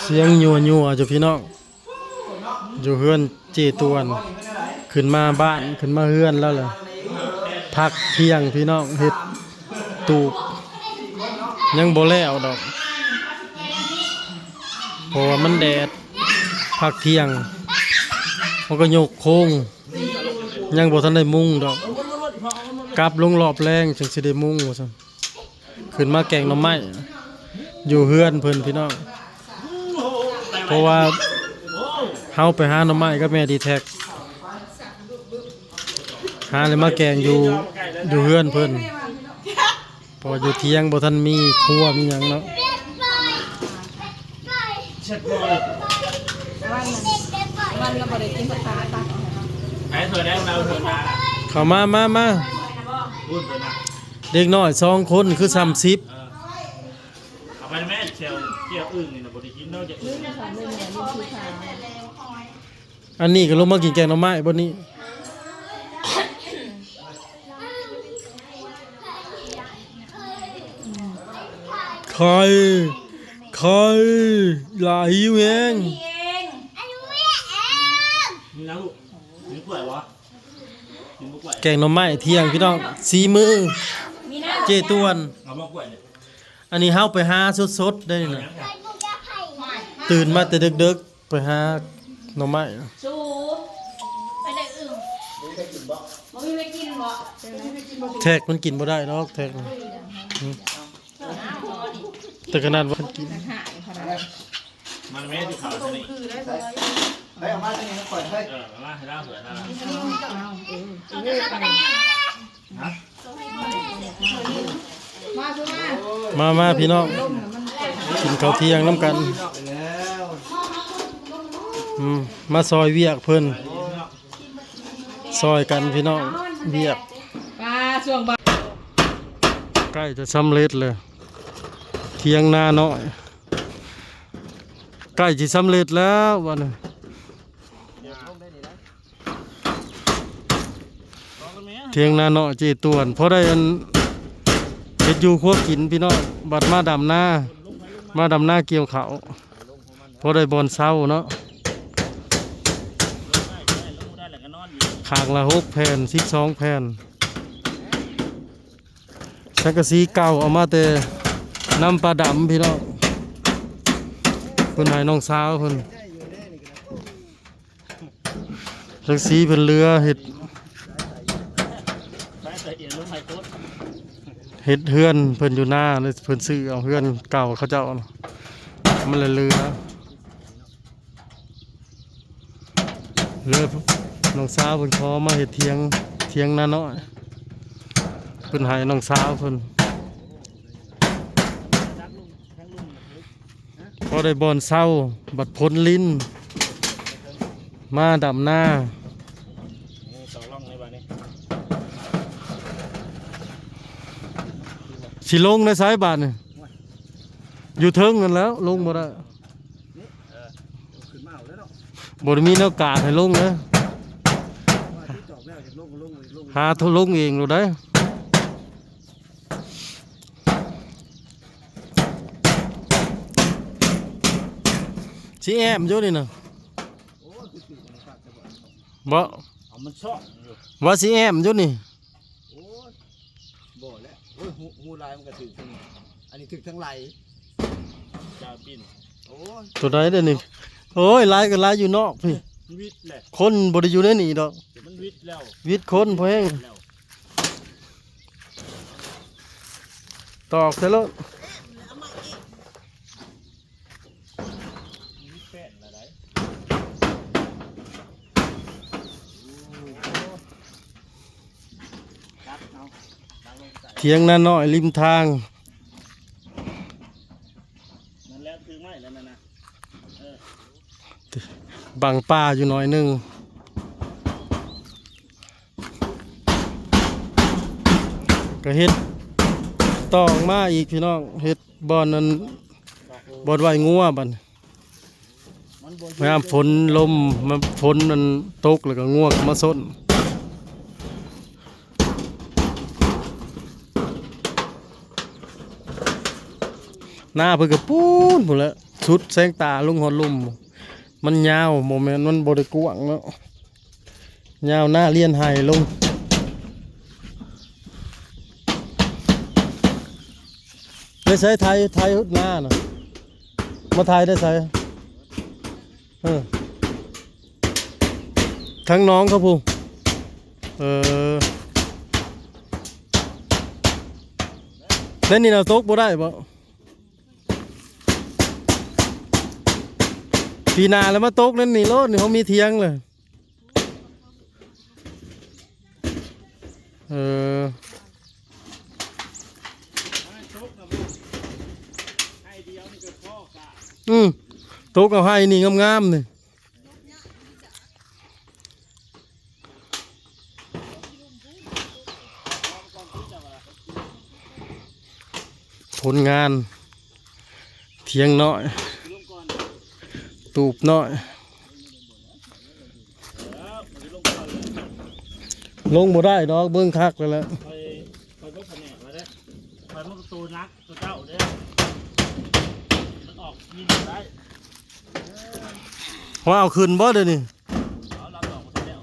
ສຽງຍົວໆ ຢູ່ພີ່ນ້ອງ ຢູ່ເຮືອນເຈຕວນ ຂຶ້ນມາບ້ານ ຂຶ້ນມາເຮືອນແລ້ວລະ ພັກທ່ຽງພີ່ນ້ອງ ເຮັດຕູບ ຍັງບໍ່ແລ້ວດອກ ເພາະວ່າມັນແດດ ພັກທ່ຽງ ເຮົາກໍຍົກໂຄງ ຍັງບໍ່ທັນໄດ້ມຸງດອກ ກັບລົງຮອບແລງ ຈັ່ງຊິໄດ້ມຸງວ່າຊັ້ນ. ຂຶ້ນມາແກງໜໍ່ໄມ້ ຢູ່ເຮືອນເພິ່ນພີ່ນ້ອງ ເພາະວ່າເຮົາໄປຫາໜໍ່ໄມ້ກັບແມ່ດີແທັກ ຫາແລ້ວມາແກງຢູ່ ຢູ່ເຮືອນເພິ່ນ ເພາະວ່າຢູ່ທ່ຽງບໍ່ທັນມີຄົວມີຫຍັງເນາະ. ເຂົ້າມາ ມາ ມາ ເດັກນ້ອຍສອງຄົນຄືຊ້ຳສິບ ເອີ ເອົາໄປແມ່ແຊວ ແຈ່ວອຶ່ງນີ້ນະ ບໍ່ໄດ້ກິນເນາະ ຈະອຶ່ງ. ອັນນີ້ກໍລົງມາກິນແກງໜໍ່ໄມ້ບ່ອນນີ້ ໄຂ່ ໄຂ່ ຫຼາຍ ຫິວແຮງ. ແກງໜໍ່ໄມ້ທ່ຽງພີ່ນ້ອງ ສີມືເຈຕວນ ເອົາມາກ້ວຍນີ້ ອັນນີ້ເຮົາໄປຫາສົດໆ ໄດ້ນີ້ນະ ຕື່ນມາແຕ່ເດິກໆ ໄປຫາໜໍ່ໄມ້ ສູ ໄປໄດ້ອຶ່ງ ບໍ່ມີໄປກິນບໍ່ ແທັກມັນກິນບໍ່ໄດ້ດອກ ແທັກ ອືມ ແຕ່ຂະໜາດວ່າກິນ ມັນແມ່ນທີ່ເຂົາຊະນີ້ ເຮີ້ຍ ເອົາມາຊະນີ້ ຂ້ອຍ ເຮີ້ຍ ເອີ ເອົາມາໃຫ້ລາວເຜື່ອນາ ມາ ມາ ພີ່ນ້ອງ ກິນເຂົ້າທ່ຽງນຳກັນ ອືມ ມາຊ່ອຍວຽກເພິ່ນ ຊ່ອຍກັນພີ່ນ້ອງ ວຽກ ປາ ຊ່ວງບ່າຍ ໃກ້ຈະສຳເລັດແລ້ວ ທ່ຽງນານ້ອຍ ໃກ້ຊິສຳເລັດແລ້ວບັດນີ້ ທ່ຽງນານ້ອຍເຈຕວນ ພໍໄດ້ອັນ ເຮັດຢູ່ຄົວກິນພີ່ນ້ອງ ບັດມາດຳນາ ມາດຳນາກ່ຽວເຂົ້າ ພໍໄດ້ບ່ອນເຊົາເນາະ ຂ້າງລະຫົກແຜ່ນ ສິບສອງແຜ່ນ. ສັງກະສີເກົ່າເອົາມາແຕ່ນຳປາດຳພີ່ນ້ອງ ເພິ່ນໃຫ້ນ້ອງສາວເພິ່ນ ສັງກະສີເພິ່ນເຫຼືອເຮັດ ເຮັດເຮືອນເພິ່ນຢູ່ນາ ເພິ່ນຊື້ເອົາເຮືອນເກົ່າເຂົາເຈົ້າ ມັນເຫຼືອ. ເລີຍນ້ອງສາວເພິ່ນຂໍມາເຮັດຖຽງ ຖຽງນານ້ອຍ ເພິ່ນໃຫ້ນ້ອງສາວເພິ່ນ ພໍໄດ້ບ່ອນເຊົາ ບັດພົ້ນລິນ ມາດຳນາ ຊິລົງໃນສາຍບາດນີ້ ຢູ່ເທິງນັ້ນແຫຼ້ວ ລົງບໍ່ໄດ້. ບໍ່ໄດ້ມີແນວກາດໃຫ້ລົງເດີ ຫາໂຕລົງເອງໂລດໄດ໋ ຊິແອ້ມຢູ່ນີ້ນະ ບໍ່ ເອົາມັນຊອກຢູ່ ວ່າຊິແອ້ມຢູ່ນີ້. ໂອ້ຍ ບໍ່ແຫຼະ ໂອ້ຍ ຮູ ຮູລາຍມັນກະຖືກທັງ ອັນນີ້ຖືກທັງໄຫຼ ຈາວປິ່ນ ໂອ້ຍ ໂຕໃດເດນີ້ ໂອ້ຍ ລາຍກໍລາຍຢູ່ນອກພີ້ ມັນວິດແຫຼະ ຄົນບໍ່ໄດ້ຢູ່ໃນນີ້ດອກ ມັນວິດແລ້ວ ວິດຄົນພໍແຮງ ຕອກໃສ່ໂລດ. ຖຽງນານ້ອຍລິມທາງ ນັ້ນແຫຼະ ຖືກໄມ້ແລ້ວນັ້ນນະ ເອີ ບັງປ່າຢູ່ໜ້ອຍໜຶ່ງ ກໍເຮັດຕອກມາອີກພີ່ນ້ອງ ເຮັດບ່ອນນັ້ນ ບ່ອນໄວ້ງົວບັດນີ້ ຍາມຝົນລົມ ມັນ ຝົນມັນຕົກ ແລ້ວກໍງົວກໍມາຊົນ ນາເພິ່ນກໍປູນພຸ້ນແຫຼະ ສຸດແສງຕາລົງຮອດລຸ່ມ. ມັນຍາວ ບໍ່ແມ່ນ ມັນບໍ່ໄດ້ກວ້າງເນາະ ຍາວໜ້າລຽນໄຮ່ລົງ. ໄດ້ໃຊ້ໄຖ ໄຖນານະ ມາໄຖໄດ້ໃຊ້ ເອີ ທາງໜອງເຂົາພຸ້ນ. ເອີ ໃນນີ້ນະຕົກບໍ່ໄດ້ບໍ່? ປີໜ້າແລ້ວມາຕົກນັ້ນນີ້ໂລດ ນີ້ເຮົາມີຖຽງເລີຍ. ເອີ ອືມ ຕົກເອົາໄຮ່ນີ້ງາມໆນີ້. ຜົນງານ ຖຽງນ້ອຍ ຕູບນ້ອຍ ລົງບໍ່ໄດ້ດອກ ເບິ່ງຄັກແລ້ວແຫຼະ. ຂ້ອຍ ຂ້ອຍບໍ່ຂະແໜງແລ້ວເດ້ ຂ້ອຍມັນໂຕໜັກ ຕົວເຈົ້າເດ້ ມັນອອກກິນບໍ່ໄດ້. ວ່າເອົາຂຶ້ນບໍ່ດຽວນີ້? ເອົາລຳດອກມາແລ້ວ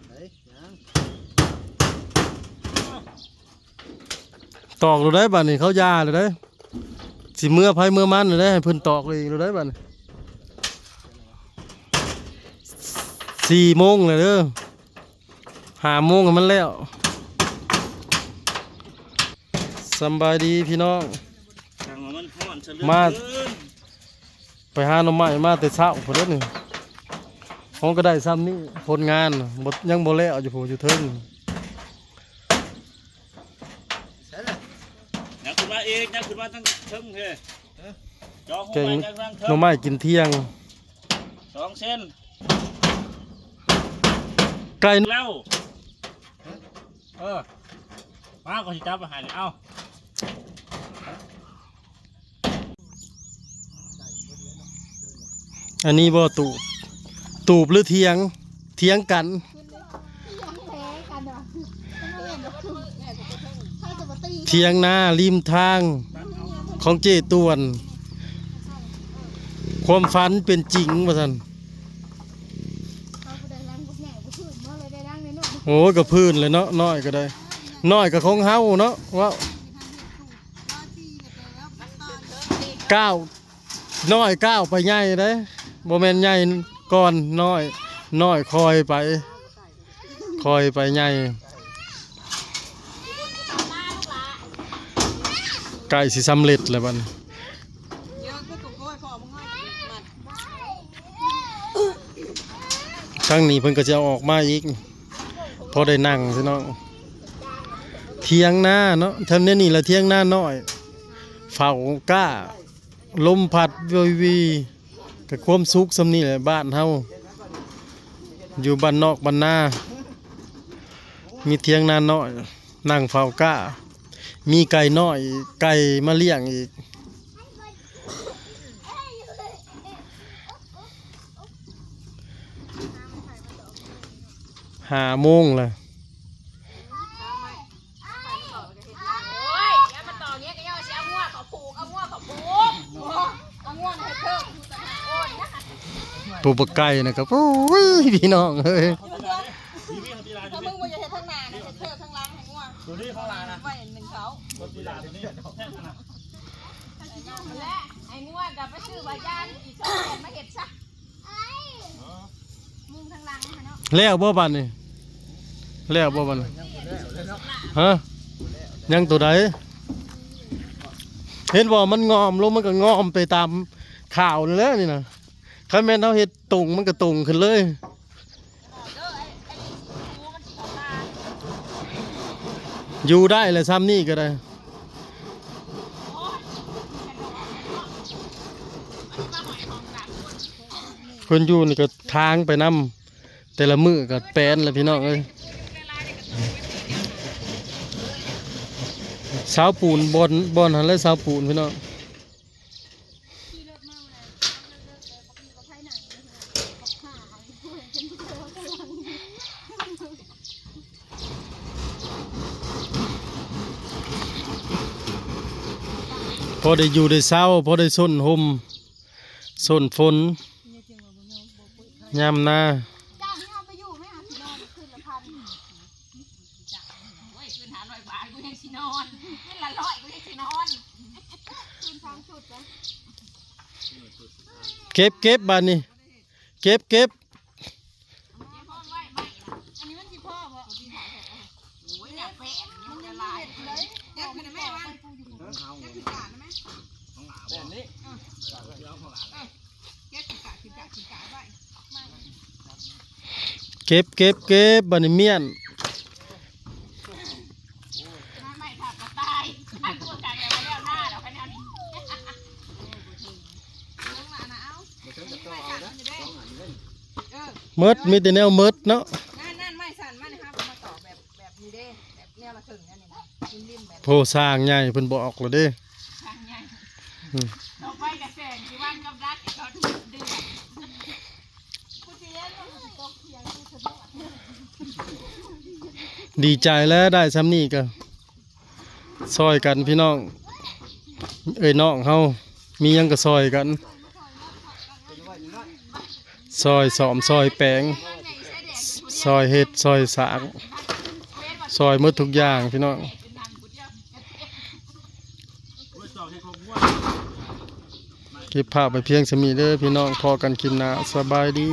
ເຮີ້ຍ ຍັງ ຕອກໂລດໄດ໋ ບາດນີ້ເຂົາຢ່າໂລດໄດ໋ ຊິເມືອໃຜເມືອມັນໂລດໄດ໋ ໃຫ້ເພິ່ນຕອກເອງໂລດໄດ໋ ບາດນີ້. ສີ່ໂມງແລ້ວເດີ ຫ້າໂມງໃຫ້ມັນແລ້ວ. ສຳບາຍດີພີ່ນ້ອງ ຊ່າງວ່າມັນຮ້ອນຊະເຫຼືອ ມາ ເກີນ ໄປຫາໜໍ່ໄມ້ມາແຕ່ເຊົ້າພຸ້ນເດ້ນີ້ ເຮົາກໍໄດ້ຊ່ຳນີ້ ຜົນງານບໍ່ ຍັງບໍ່ແລ້ວຢູ່ພຸ້ນ ຢູ່ເທິງ. ຍັງຂຶ້ນມາອີກ ຍັງຂຶ້ນມາທາງເທິງເດ້ ຈອງຫົວໄມ້ຈາກທາງເທິງ ແກງໜໍ່ໄມ້ກິນທ່ຽງ ສອງເຊັນ ໄກ່ ແລ້ວ ເອີ ມາ ຂ້ອຍຊິຈັບໄປໃຫ້ ເອົາ. ອັນນີ້ບໍ່ ຕູບ ຕູບຫຼືຖຽງ? ຖຽງກັນ ຖຽງນາລິມທາງຂອງເຈ້ຕ່ວນ ຄວາມຝັນເປັນຈິງວ່າຊັ້ນ. ໂອ້ຍ ກໍພື້ນແຫຼະເນາະ ນ້ອຍກໍໄດ້ ນ້ອຍກໍຂອງເຮົາເນາະ ເວົ້າ ກ້າວ ນ້ອຍກ້າວໄປໃຫຍ່ເດ້ ບໍ່ແມ່ນໃຫຍ່ກ່ອນນ້ອຍ ນ້ອຍຄ່ອຍໄປ ຄ່ອຍໄປໃຫຍ່ ໃກ້ຊິສຳເລັດແລ້ວບັດນີ້. ທາງນີ້ເພິ່ນກໍຊິເອົາອອກມາອີກ ພໍໄດ້ນັ່ງພີ່ນ້ອງ. ຖຽງນາເນາະ ແຖວແນວນີ້ລະຖຽງນານ້ອຍ ເຝົ້າກ້າ ລົມພັດໂວຍວີ ກໍຄວາມສຸກສ່ຳນີ້ແຫຼະ ບ້ານເຮົາ ຢູ່ບ້ານນອກບ້ານນາ ມີຖຽງນານ້ອຍ ນັ່ງເຝົ້າກ້າ ມີໄກ່ນ້ອຍ ໄກ່ມາລ້ຽງອີກ. ຫ້າໂມງແລ້ວ ໂອ້ຍ ຢ່າມາຕໍ່ເນຍ ກໍຢ່າຊິເອົາງົວເຂົາຜູກ ເອົາງົວເຂົາຜູກ ເອົາງົວໃຫ້ເພີ່ມ ໂອ້ຍ ປູກບັກໄກ່ນະ ກໍ ໂອ້ຍ ພີ່ນ້ອງເອີຍ. ຖ້າມຶງບໍ່ຢາກເຮັດທາງໜ້ານະ ເຮັດເທິກທາງຫຼັງໃຫ້ງົວ ຕົວນີ້ຂອງຫຼານນະ ໄວ້ໜຶ່ງເຂົາ ຕົວນີ້ຫຼານຕົວນີ້ ແລະ ໃຫ້ງົວກໍໄປຊື້ໃບຢາງອີກສອງແຜ່ນມາເຮັດຊະ ມຸງທາງຫຼັງຫັ້ນເນາະ. ແລ້ວບໍ່ບັດນີ້? ແລ້ວບໍ່ບັດນີ້? ຮະ? ຍັງຕົວໃດ? ເຫັນບໍ່ ມັນງອມລົງ ມັນກໍງອມໄປຕາມຂາວນີ້ແຫຼະນີ້ນະ. ຄັນແມ່ນເຮົາເຮັດຕົງ ມັນກໍຕົງຂຶ້ນເລີຍ. ຢູ່ໄດ້ແຫຼະ ຊ່ຳນີ້ກໍໄດ້. ເພິ່ນຢູ່ນີ້ກໍທາງໄປນຳ ແຕ່ລະມື້ກໍແປນແຫຼະພີ່ນ້ອງເອີຍ. ຊາວປູນ ບ່ອນ ບ່ອນຫັ້ນແຫຼະຊາວປູນພີ່ນ້ອງ. ພໍໄດ້ຢູ່ໄດ້ເຊົາ ພໍໄດ້ຊົນຮົ່ມ ຊົນຝົນ ຍາມນາ. ຈ້างให้เขาไปอยู่ไหมคะ สินอนคืนละพัน โอ้ย คืนห้าร้อยบาท กูยังสินอน คืนละร้อย กูยังสินอน คืนสองชุดนะ เก็บ เก็บ บาดนี้ เก็บ เก็บ เก็บห้องไว้ใหม่นะ อันนี้มันสิพอบ่ โอ้ย อยากแปะ มันยังมีเห็ดอยู่เลย ยัดขึ้นได้ไหมวะ ยัดขึ้นจานได้ไหม แบบนี้ เก็บ เก็บ เก็บ บาดนี้เมี้ยน หมด มีแต่แนวหมดเนาะ นั่นๆ ไม้สั้นมานะครับ มาต่อแบบ แบบนี้เด้ แบบแนวละครึ่งนั่นนี่นะ ริมๆ แบบ โพ สร้างใหญ่เพิ่นบอกแล้วเด้ สร้างใหญ่ อืม ต่อไปกะแสงสิวางกับดักอีกตอนเดือน ดีใจแล้วได้ส่ำนี้กะซ่อยกันพี่น้อง เอ้ยน้องเฮา มีหยังกะซ่อยกัน ซ่อยซ่อม ซ่อยแปลง ซ่อยเฮ็ด ซ่อยสร้าง ซ่อยหมดทุกอย่างพี่น้อง เก็บภาพไว้เพียงส่ำนี้เด้อพี่น้อง พ้อกันคลิปหน้า สบายดี.